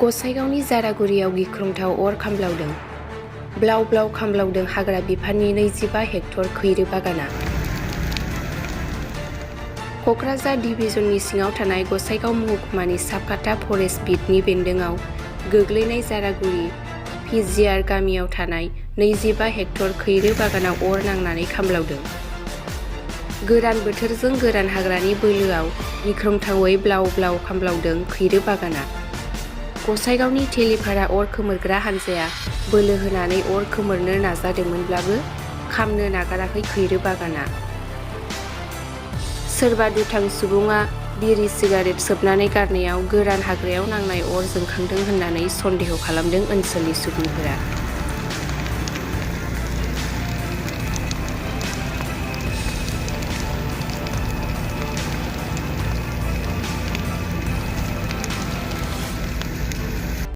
गसाइगावनि जारागुरियाव गिख्रंथाव अर खामब्लावदों। ब्लाव ब्लाव खामब्लावदों हाग्रा बिफाननि 25 हेक्टर खैरो बागाना। क'क्राझार डिभिजननि सिङाव थानाय गसाइगाव महकुमानि साबखाथा फरेस्ट बिटनि बेन्दोङाव गोग्लैनाय जारागुरि पिजिआर गामियाव थानाय 25 हेक्टर खैरो बागानाव अर नांनानै खामब्लावदों। गोरान बोथोरजों गोरान हाग्रानि बोलोआव गिख्रंथावै ब्लाव ब्लाव खामब्लावदों खैरो बागाना। गसाइगावनि तेलिपारा अर खोमोरग्रा हानजाया बोलो होनानै अर खोमोरनो नाजादोंमोनब्लाबो खामनो नागाराखै खैरो बागाना। सोरबा दुथां सुबुङा बिरि सिगारेट सोबनानै गारनायाव गोरान हाग्रायाव नांनाय अर जोंखांदों होननानै सन्देह खालामदों ओनसोलनि सुबुंफोरा।